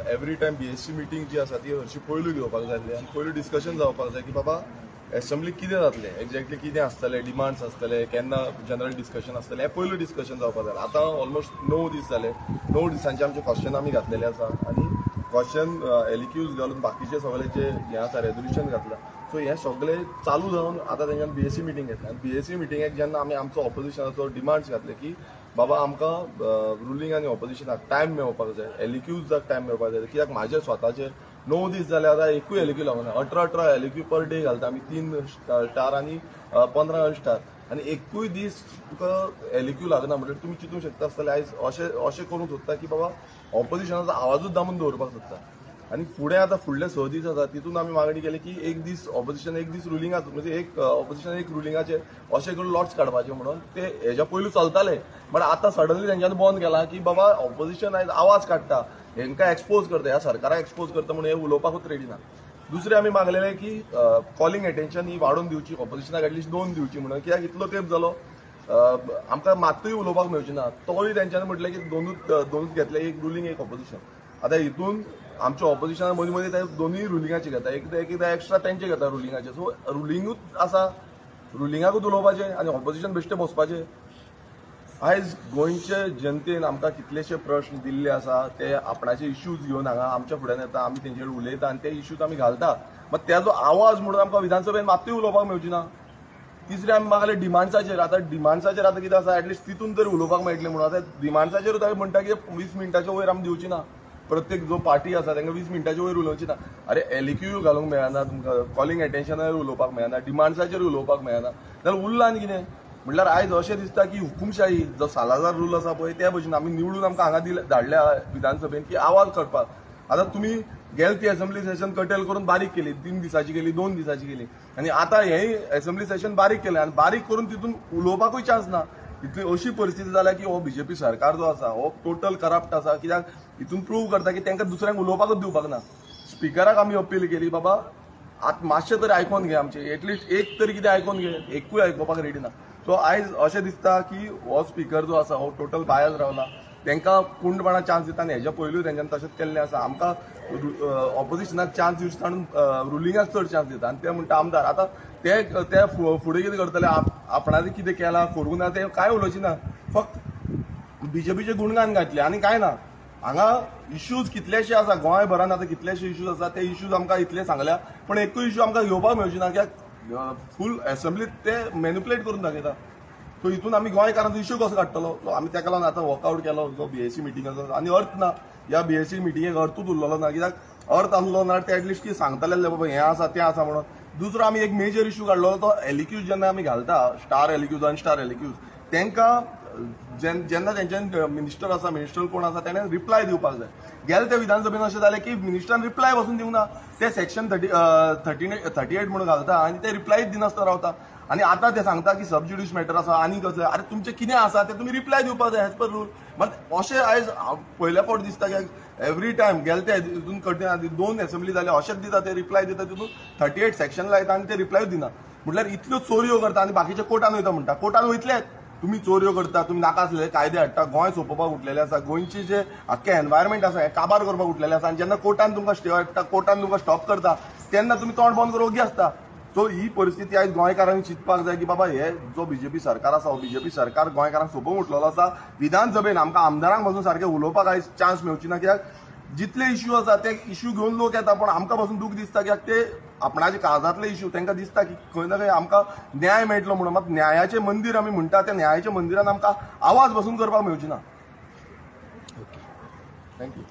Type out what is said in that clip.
Every time BSc meeting जी आसा ती हरशी पयलू घेवपाक जाय आसली आनी पयलू डिस्कशन जावपाक जाय की बाबा एसेंब्ली कितें जातलें, एक्झॅक्टली कितें आसतलें, डिमांड्स आसतले, केन्ना जनरल डिस्कशन आसतलें, हें पयलू डिस्कशन जावपाक जाय. आतां ऑलमोस्ट 9 दीस जाले, 9 दिसांचे आमचे क्वेश्चन आमी घातलेले आसा आनी क्वेश्चन एलक्यूज घालून बाकीचे सगळे जे हें आसा रेजोल्युशन घातलां. सो हें सगळें चालू जावन आतां तेंच्यान बीएससी मिटींग घेतली आनी बीएससी मिटिंगेक जेन्ना आमी आमचो ऑपोजिशनाचो डिमांड्स घातले की बाबा आमकां रुलींग आनी ऑपोजिशनाक टायम मेळपाक जाय, एलक्यूजाक टायम मेळपाक जाय, कित्याक म्हाजे स्वताचे 9 दीस जाले आतां एकूय एलक्यू लागना. 18 एलक्यू पर डे घालता आमी, 3 स्टार आनी 15 स्टार, आनी एकूय दीस तुका एलक्यू लागना. म्हणल्यार तुमी चिंतूंक शकता आसतले आयज अशें अशें करूंक सोदता की बाबा ऑपोजिशनाचो आवाजूच दामून दवरपाक सोदता. आनी फुडें आतां फुडले 6 दीस आसा तितून आमी मागणी केली की एक दीस ऑपोजिशन एक दीस रुलिंगाचो, म्हणजे एक ऑपोजिशन एक रुलिंगाचे अशें करून लॉट्स काडपाचे म्हणून ते हेज्या पयलू चलताले, बट आतां सडनली तेंच्यांनी बंद केलां की बाबा ऑपोजिशन आयज आवाज काडटा, हेंकां एक्सपोज करता, ह्या सरकाराक एक्सपोज करता म्हणून हे उलोवपाकूच रेडी ना. दुसरें आमी मागलेलें की कॉलिंग एटेन्शन ही वाडोवन दिवची, ऑपोजिशनाक एटलिस्ट 2 दिवची म्हणून, कित्याक इतलो तेंप जालो आमकां मात्तूय उलोवपाक मेळची ना. तोय तेंच्यांनी म्हटलें की दोनूच घेतले, एक रुलींग एक ऑपोजिशन. आतां हितून आमच्या ऑपोजिशना मदीं मदीं ते दोनूय रुलिंगाचे घेता, एकदां एक्स्ट्रा तेंचे घेता रुलिंगाचे. सो रुलिंगूच आसा, रुलिंगाकूच उलोवपाचें आनी ऑपोजिशन बेश्टें बसपाचें. आयज गोंयचे जनतेन आमकां कितलेशे प्रश्न दिल्ले आसा, ते आपणाचे इश्यूज घेवन हांगा आमच्या फुड्यान येता, आमी तेंचे कडेन उलयता आनी ते इश्यूज आमी घालता, मात तेजो आवाज म्हणून आमकां विधानसभेन मात्तूय उलोवपाक मेळची ना. तिसरें आमी मागले डिमांड्साचेर. आतां डिमांड्साचेर आतां कितें आसा, एटलिस्ट तितून तरी उलोवपाक मेळटलें म्हणून. आतां डिमांड्साचेरूच आमी म्हणटा की 20 मिनटाच्या वयर आमी दिवची ना, प्रत्येक जो पार्टी आसा तांकां 20 मिनटाच्या वयर उलोवची ना. अरे एलक्यू घालूंक मेळना तुमकां, कॉलिंग एटेन्शनार उलोवपाक मेळना, डिमांड्साचेर उलोवपाक मेळना, जाल्यार उरलां आनी कितें? म्हणल्यार आयज अशें दिसता की हुकुमशाही जो सालाजार रूल आसा पळय त्या भशेन आमी निवडून आमकां हांगा दिले धाडल्या विधानसभेन की आवाज काडपाक. आतां तुमी गेल ती असेंब्ली सेशन कटेल करून बारीक केली, 3 दिसाची केली, 2 दिसाची केली, आनी आतां हेंय असेंब्ली सेशन बारीक केलें आनी बारीक करून तितून उलोवपाकूय चान्स ना. इतली अशी परिस्थिती जाल्या की हो बीजेपी सरकार जो आसा हो टोटल करप्ट आसा, कित्याक हितून प्रूव करता की तांकां दुसऱ्यांक उलोवपाकूच दिवपाक ना. स्पिकराक आमी अपील केली बाबा आतां मातशें तरी आयकोन घे आमचें, एटलिस्ट एक तरी कितें आयकोन घे, एकूय आयकोपाक रेडी ना. सो आयज अशें दिसता की हो स्पिकर जो आसा हो टोटल बायज रावला, तांकां पूर्णपणान चान्स दिता आनी हेज्या पयलूय तेंच्यांनी तशेंच केल्लें आसा. आमकां ऑपोजिशनाक चान्स दिवचे ताणून रुलिंगाक चड चान्स दिता आनी ते म्हणटा आमदार आतां ते ते फुडें कितें करतले, आपणाचें कितें केलां करूंक ना तें कांय उलोवचें ना, फक्त बीजेपीचें गुणगान गायतलें आनी कांय ना. हांगा इश्यूज कितलेशे आसा गोंयभरान, आतां कितलेशे इश्यूज आसा, ते इश्यूज आमकां इतले सांगल्या पण एकूय इश्यू आमकां घेवपाक मेळची ना, कित्याक फूल एसेंब्लीत ते मॅनिपुलेट करून दाखयता. सो हितून आमी गोंयकारांचो इश्यू कसो काडटलो? सो आमी तेका लागून आतां वॉकआवट केलो जो बीएससी मिटिंगाचो, आनी अर्थ ना ह्या बीएससी मिटिंगेक, अर्थूच उरलेलो ना, कित्याक अर्थ आसलो ना ते एटलिस्ट कितें सांगताले बाबा हें आसा तें आसा म्हणून. दुसरो आमी एक मेजर इश्यू काडलो तो एलक्यूज जेन्ना आमी घालता, स्टार एलक्यूज अनस्टार एलक्यूज, तांकां जेन्ना तेंच्यान मिनिस्टर आसा, मिनिस्टर कोण आसा तेणें रिप्लाय दिवपाक जाय. गेले ते विधानसभेन अशें जालें की मिनिस्टरान रिप्लाय पासून दिवंक ना, ते सेक्शन 38 म्हणून घालता आनी ते रिप्लायच दिनासतना रावता. आनी आतां ते सांगता की सब ज्युडिस मॅटर आसा आनी कसलें, अरे तुमचें कितें आसा तें तुमी रिप्लाय दिवपाक जाय एज पर रूल. मात अशें आयज पयल्या फावट दिसता की एवरी टायम गेले ते हितून कठीण 2 एसेंब्ली जाले अशेंच दिता, ते रिप्लाय दिता, तितून 38 सेक्शन लायता आनी ते रिप्लायूच दिना. म्हटल्यार इतल्यो चोरयो करता आनी बाकीचे कोर्टान वयता म्हणटा, कोर्टान वयतलेच तुमी चोरयो करता, तुमी नाका आसलेले कायदे हाडटा, गोंय सोंपोवपाक उठलेले आसा, गोंयचे जे आख्खे एनवायरमेंट आसा हें काबार करपाक उठलेलें आसा. आनी जेन्ना कोर्टान तुमकां स्टे हाडटा, कोर्टान तुमकां स्टॉप करता, तेन्ना तुमी तोंड बंद करून ओगी आसता. सो ही परिस्थिती आयज गोंयकारांनी चिंतपाक जाय की बाबा हे जो बीजेपी सरकार आसा हो बीजेपी सरकार गोंयकारांक सोंपोवंक उठलेलो आसा. विधानसभेन आमकां आमदारांक पासून सारकें उलोवपाक आयज चान्स मेळची ना, कित्याक जितले इश्यू आसा ते इश्यू घेवन लोक येता, पण आमकां पासून दूख दिसता कित्याक ते आपणाचे काळजांतले इश्यू तांकां दिसता की खंय ना खंय आमकां न्याय मेळटलो म्हणून. मात न्यायाचें मंदीर आमी म्हणटा त्या न्यायाच्या मंदिरान आमकां आवाज पासून करपाक मेळची ना. Okay, thank you.